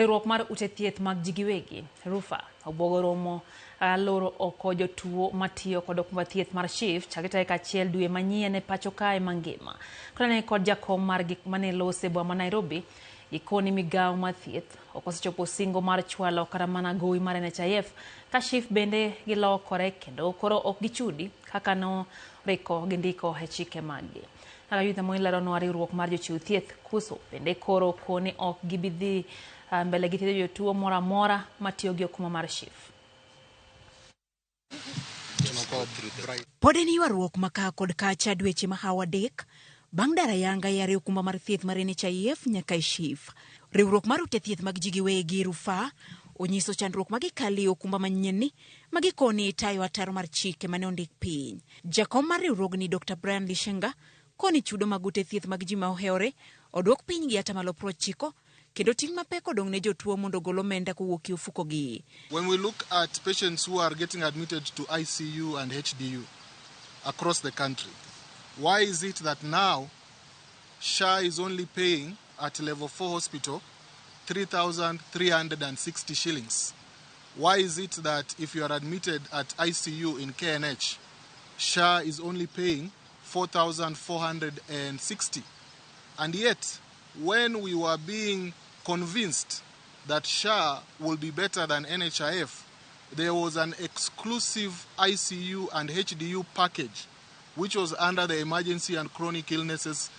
Riwruok mar ute thieth mag ji giwegi, RUPHA, obwogo romo loro oko jotuo matiyo kod okumba thieth mar SHIF chakre tarik 1 dwe manyien e pacho kae mangima. Kaluwore kod jakom mar gik mane lose e boma ma Nairobi, gikoni migawo mar thieth ok osechopo singo mar chwalo kata mana gowi mar NHIF ka SHIF bende gilokore kendo koro ok gichudi kaka noriko gindiko e chike maggi. Kaka Judith Amoyi leronwa, riwruok mar jochiw thieth KUSO bende koro koni ok gibi dhi mbele gi thiedho jotuo moro amora matiyo gi okumba mar SHIF. Pod en ywaruok ma kaa kod kacha dweche mahawo 3 bang' dar ayanga yare okumba mar thieth mar NHIF nyaka e SHIF. Riwruok mar ute thieth mag ji giwegi RUPHA onyiso chandruok ma gikalie okumba manyien ni ma gikoni tayo ataro mar chike mane ondik piny. Jakom mar riwruogni Dr. Brian Lishenga koni chudo mag ute thieth mag ji ma ohewore oduok piny gi 90% kendo ting' mapek odong' ne jotuo mondo ogol omenda kowuok e ofukogi. When we look at patients who are getting admitted to ICU and HDU across the country, why is it that now SHA is only paying at level 4 hospital 3,360 shillings? Why is it that if you are admitted at ICU in KNH, SHA is only paying 4,460? And yet, when we were being convinced that SHA will be better than NHIF, there was an exclusive ICU and HDU package, which was under the Emergency and Chronic Illnesses,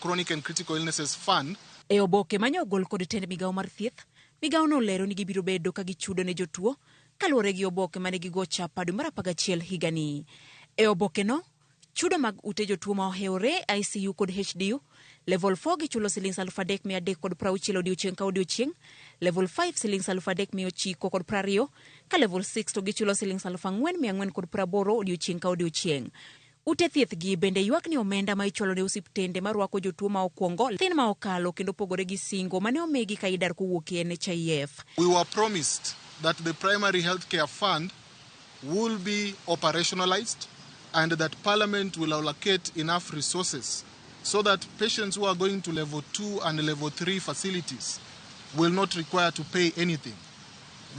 Chronic and Critical Illnesses Fund. E oboke mane ogol kod tend migawo mar thieth, migawo no olero ni gibiro bedo ka gichudo ne jotuo kaluwore gi oboke mane gigo chapa dwe mar 11 higani. E oboke no, chudo mag ute jotuo ma ohewore ICU kod HDU level 4 gichulo silings 3,360 odiochieng' ka odiochieng', level 5 silings 3,920, ka level 6 to gichulo silings 4,480 odiochieng' ka odiochieng'. Ute thieth gi bende ywak ni omenda ma ichulo ne osiptende marwako jotuo ma okwongo thin ma okalo kendo pogore gi singo mane omigi ka idar kowuok e NHIF. We were promised that the primary healthcare fund will be operationalized and that Parliament will allocate enough resources so that patients who are going to level 2 and level 3 facilities will not require to pay anything.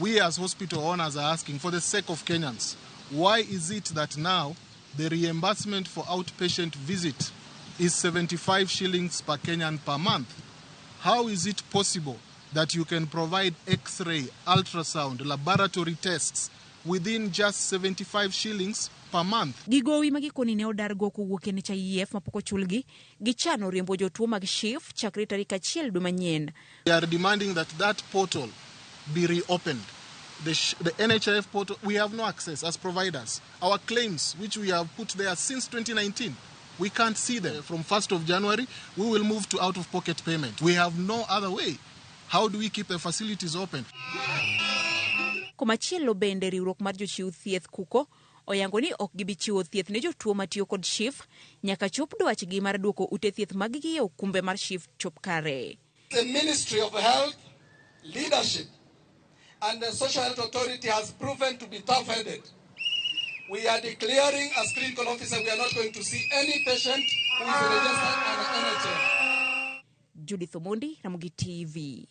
We as hospital owners are asking, for the sake of Kenyans, why is it that now the reimbursement for outpatient visit is 75 shillings per Kenyan per month? How is it possible that you can provide X-ray, ultrasound, laboratory tests within just 75 shillings per month? Gi gowi ma gikoni ne odargo kowuok e NHIF mapok ochulgi, gichano riembo jotuo mag SHIF chakre tarik 1 dwe manyien. We are demanding that that portal be reopened. The NHIF portal, we have no access as providers. Our claims, which we have put there since 2019, we can't see them. From 1st of January, we will move to out-of-pocket payment. We have no other way. How do we keep the facilities open? Komachielo bende riwruok mar jochiw thieth KUKO oyango ni ok gibi chiwo thieth ne jotuo matiyo kod SHIF nyaka chop dwachgi mar duoko ute thieth mag-gi e okumbe mar SHIF chop kare. The Ministry of Health leadership and the Social Health Authority has proven to be tough-headed. We are declaring as clinical officer we are not going to see any patient who is registered under NHIF. Judith Omondi, Ramogi TV.